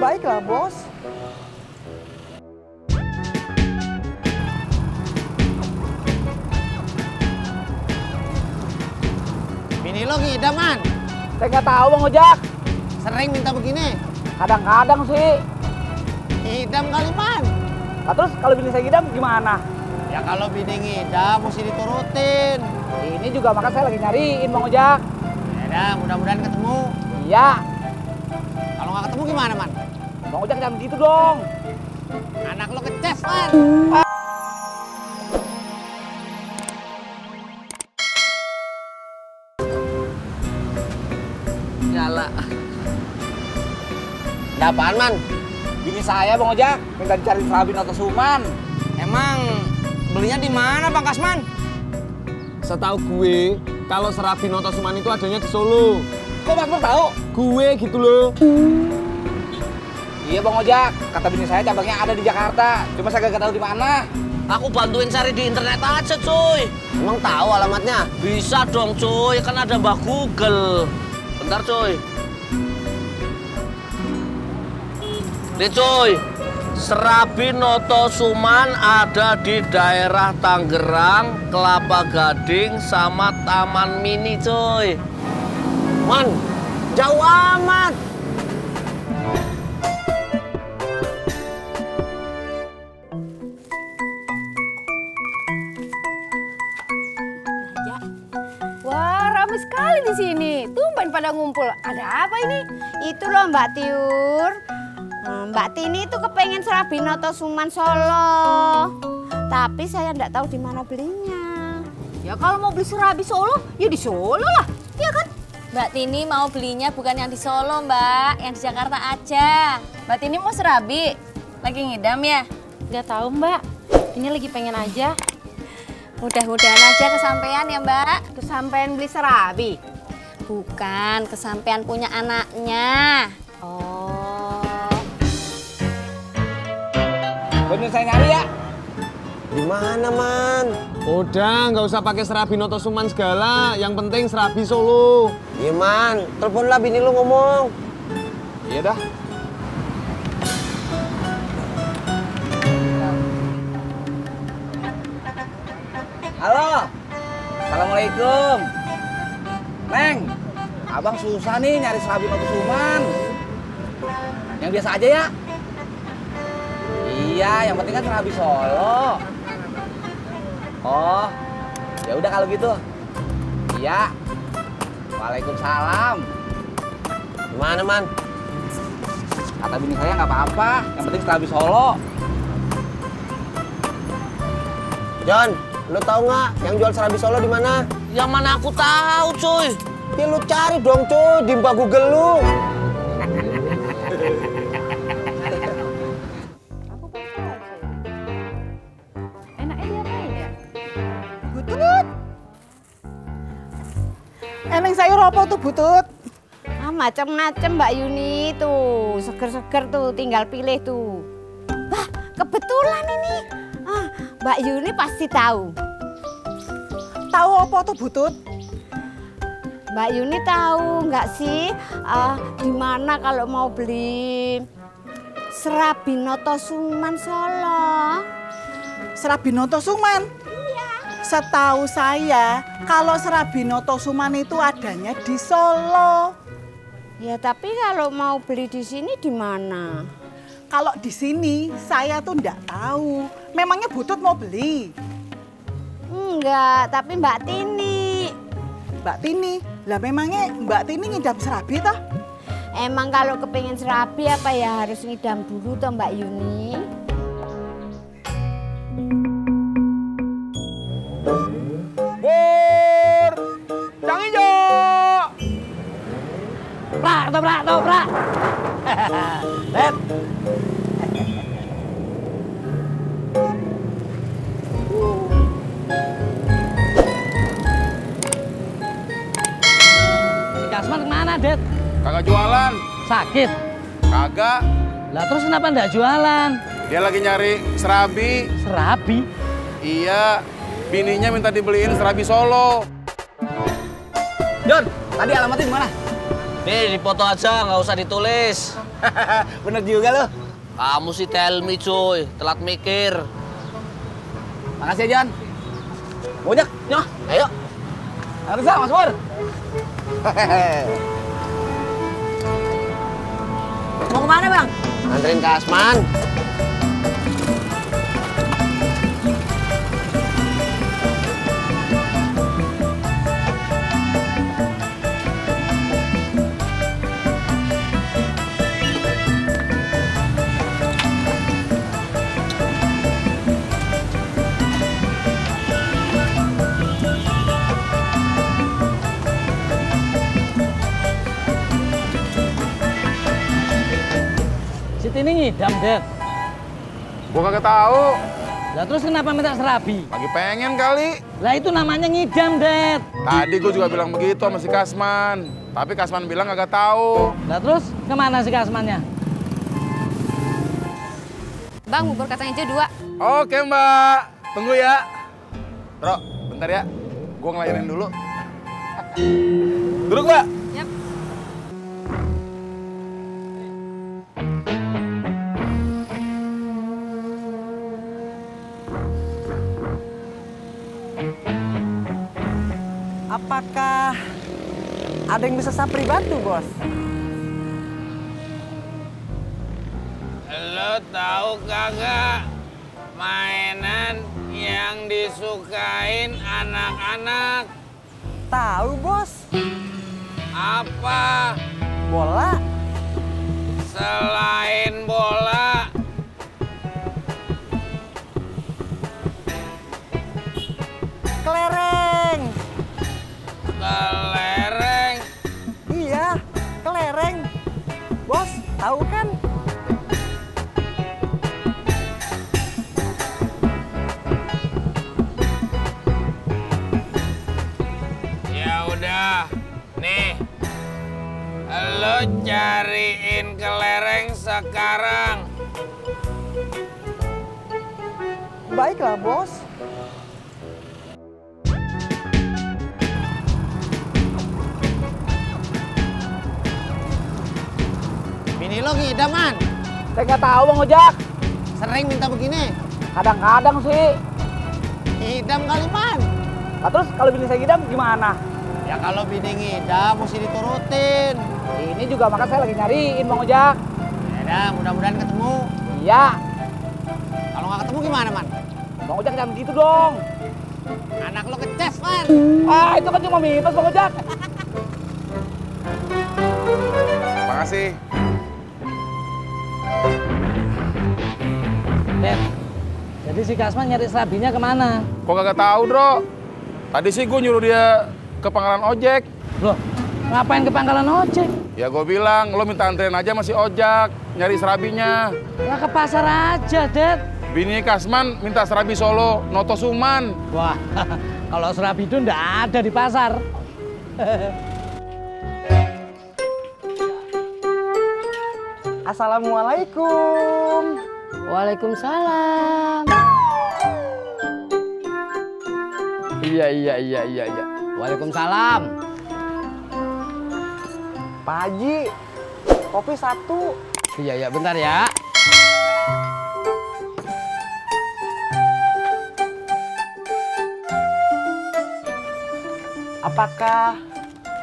baik lah, Bos. Bini lo ngidam, Man? Saya nggak tahu, Bang Ojak. Sering minta begini? Kadang-kadang sih. Ngidam kali, Man. Nah, terus kalau bini saya ngidam gimana? Ya kalau bini ngidam mesti diturutin. Ini juga maka saya lagi nyariin, Bang Ojak. Ya dah, mudah-mudahan ketemu. Iya. Kalau nggak ketemu gimana, Man? Bang Ojak jangan gitu dong. Anak lo kecef, Man. Nyala. Ada apaan, Man? Bini saya, Bang Ojak, minta dicari Serabi Noto Suman. Emang belinya di mana, Bang Kasman? Setahu gue, kalau Serabi Noto Suman itu adanya di Solo. Kok Mas Pur tahu? Gue gitu loh. Iya, Bang Ojak. Kata bini saya cabangnya ada di Jakarta. Cuma saya gak tahu di mana. Aku bantuin cari di internet aja, cuy. Emang tahu alamatnya? Bisa dong, cuy. Kan ada Mbah Google. Bentar, cuy. Nih, cuy. Serabi Noto Suman ada di daerah Tangerang, Kelapa Gading, sama Taman Mini, cuy. Man, jauh amat. Wah, ramai sekali di sini. Tumben pada ngumpul. Ada apa ini? Itu loh Mbak Tiur. Mbak Tini itu kepengen Serabi Noto Suman Solo. Tapi saya nggak tahu di mana belinya. Ya kalau mau beli Serabi Solo, ya di Solo lah. Iya kan? Mbak Tini mau belinya bukan yang di Solo, Mbak. Yang di Jakarta aja. Mbak Tini mau Serabi? Lagi ngidam ya? Nggak tahu, Mbak. Ini lagi pengen aja. Mudah-mudahan aja kesampean ya, Mbak. Kesampean beli Serabi? Bukan, kesampean punya anaknya. Oh. Bener saya nyari ya? Di mana, Man? Udah, nggak usah pakai Serabi Noto Suman segala. Yang penting Serabi Solo. Iya, Man. Teleponlah bini lu ngomong. Iya dah. Halo. Assalamualaikum. Neng, abang susah nih nyari Serabi Noto Suman. Yang biasa aja ya? Iya, yang penting kan Serabi Solo. Oh, ya udah kalau gitu. Iya. Waalaikumsalam. Gimana, Man? Kata bini saya nggak apa-apa, yang penting Serabi Solo. John, lu tahu nggak yang jual Serabi Solo di mana? Yang mana aku tahu, cuy. Ya lu cari dong, cuy, di Mbak Google lu. Enaknya diapain ya? Butut. Eneng sayur apa tuh, Butut? Ah, macam-macam Mbak Yuni tuh, seger-seger tuh, tinggal pilih tuh. Wah, kebetulan ini. Ah, Mbak Yuni pasti tahu. Tahu apa tuh, Butut? Mbak Yuni tahu nggak sih di mana kalau mau beli Serabi Noto Suman Solo? Serabi Noto Suman? Iya. Setahu saya, kalau Serabi Noto Suman itu adanya di Solo. Ya tapi kalau mau beli di sini di mana? Kalau di sini saya tuh nggak tahu. Memangnya Butut mau beli? Enggak, tapi Mbak Tini. Mbak Tini? Lah memangnya Mbak Tini ngidam Serabi toh? Emang kalau kepengen Serabi apa ya harus ngidam dulu toh Mbak Yuni? Bur! Cang hijau! Prak, toprak, toprak. Lihat. Si Kasman kemana, Det? Kagak jualan. Sakit? Kagak. Lah terus kenapa nggak jualan? Dia lagi nyari serabi. Serabi? Iya. Bininya minta dibeliin serabi Solo. John, tadi alamatnya di mana? Nih, dipoto aja, nggak usah ditulis. Bener juga lo. Kamu sih tell me, cuy. Telat mikir. Makasih ya, Jon. Ojek, nyoh. Ayo. Harusnya, Mas Pur. Mau kemana bang? Anterin ke Asman. Ini ngidam, Det. Gua kagak tahu. Lah terus kenapa minta serabi? Lagi pengen kali. Lah itu namanya ngidam, Det. Tadi gua juga bilang begitu sama si Kasman. Tapi Kasman bilang kagak tahu. Lah terus kemana si Kasmannya? Bang, bubur kacang hijau 2. Oke, Mbak. Tunggu ya. Bro, bentar ya. Gua ngelayanin dulu. Duduk, Mbak. Yap. Apakah ada yang bisa sapri bantu, Bos? Lo tahu kagak mainan yang disukain anak-anak? Tahu, Bos. Apa? Bola. Selain bola, Kelereng. kelereng. Iya, kelereng. Bos, tahu kan? Ya udah, nih. Lo cariin kelereng sekarang. Baiklah, Bos. Bini lo ngidam, Man? Saya nggak tahu, Bang Ojak. Sering minta begini? Kadang-kadang sih. Ngidam kali, Man. Nah, terus kalau bini saya ngidam gimana? Ya kalau bini ngidam mesti diturutin. Ini juga maka saya lagi nyariin, Bang Ojak. Ya, mudah-mudahan ketemu. Iya. Kalau nggak ketemu gimana, Man? Bang Ojak jangan gitu dong. Anak lo keces, Man. Ah, itu kan cuma mitos, Bang Ojak. Makasih. Det, jadi si Kasman nyari serabinya kemana? Kok kagak tahu, Bro? Tadi sih gue nyuruh dia ke pangkalan ojek. Loh, ngapain ke pangkalan ojek? Ya gue bilang, lo minta anterin aja masih ojek, nyari serabinya. Ya ke pasar aja, Det. Bini Kasman minta serabi Solo, Noto Suman. Wah, kalau serabi itu ndak ada di pasar. Assalamualaikum. Waalaikumsalam. Iya. Waalaikumsalam. Pak Haji, kopi 1. Iya, bentar ya. Apakah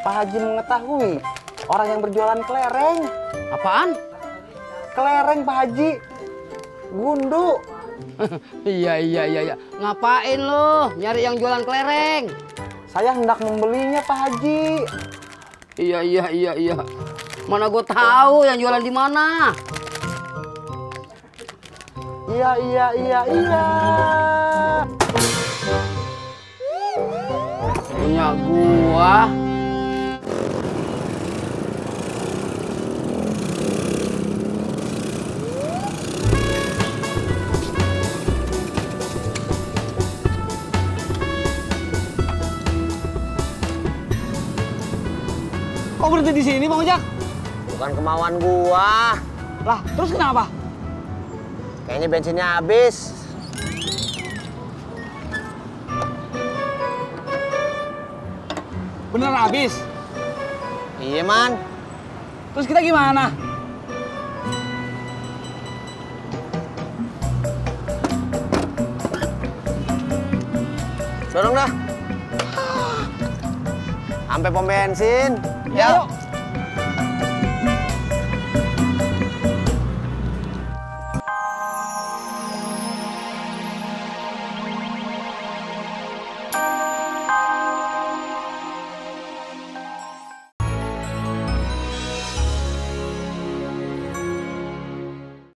Pak Haji mengetahui orang yang berjualan kelereng? Apaan? Kelereng, Pak Haji. Gundu. Iya. Ngapain lo nyari yang jualan kelereng? Saya hendak membelinya, Pak Haji. Iya. Mana gue tahu yang jualan di mana? Iya. Punya gua. Kok berhenti di sini, Bang Ojak? Bukan kemauan gua. Lah, terus kenapa? Kayaknya bensinnya habis. Bener habis? Iya, Man. Terus kita gimana? Dorong dah. Sampai pom bensin. Ya, yuk.